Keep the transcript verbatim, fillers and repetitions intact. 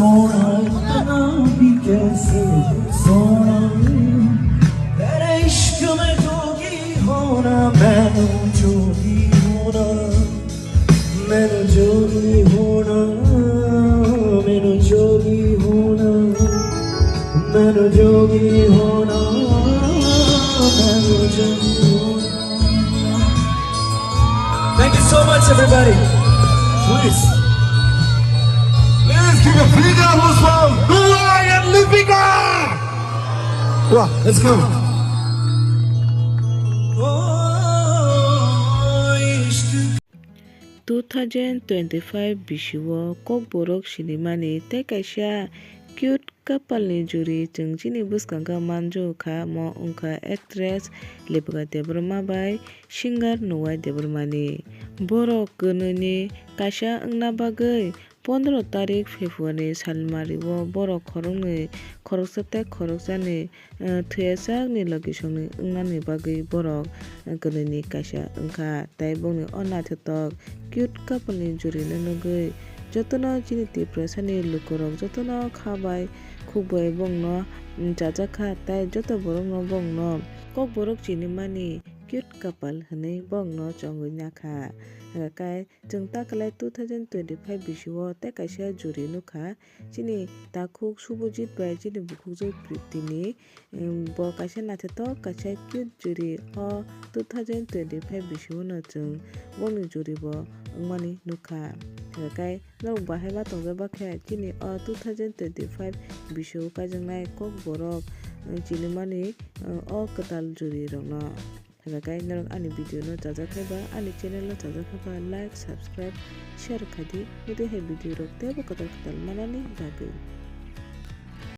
सोना, इतना भी कैसे सोना, तेरे इश्क में जोगी होना, मैं तो जोगी होना, मैं तो जोगी होना, मैं तो जोगी होना, मैं तो जोगी होना, मैं तो जोगी होना। Thank you so much, everybody. Please, please give a big applause for Dubai and Lipika. Wow, let's go. Two thousand twenty-five bisio Kokborok sinimani tei kaisa cute couple ni juri chwng chini bwskango manju kha, mo wngkha actress Lipika Debbarma bai singer Nuwai Debbarmani. Borok kwnwi ni kaisa wngna bagwi pondro tarik February salmario borok khoroknwi, khoroksa tei khoroksani, eh, thwiyasak ni logisongni wngnani bagwi borok, eh, kwnwi ni kaisa wngkha, tei bongni o naithotok cute couple ni juri no nugwi jotono chini Tiprasani lukurok jotono kha bai khuk bai bongno, mm, chajakha, tei joto borokno bongno Kokborok sinimani cute couple hwnwi bongno chongwi nakha. Hwnkhe chwng ta kwlai two thousand twenty-five bisio tei kaisa juri nukha, chini takhuk Subhajit bai chini bukhukjwk Priti ni, em, bo kaisa naithotok kaisa cute juri o two thousand twenty-five bisio no chwng bongni juri bo wngmani nukha. Hwnkhe norok bahai ma tongjak bakhe chini o two thousand twenty-five bisio kaijaknai Kokborok, em, sinimani, em, o kwtal juri rokno. Hwnkhe norok ani video no chajak khe ba, ani channel no chajak khe ba, like, subscribe, share kha di. Nokdai hai video rok teibo kwtal kwtal manani bagwi.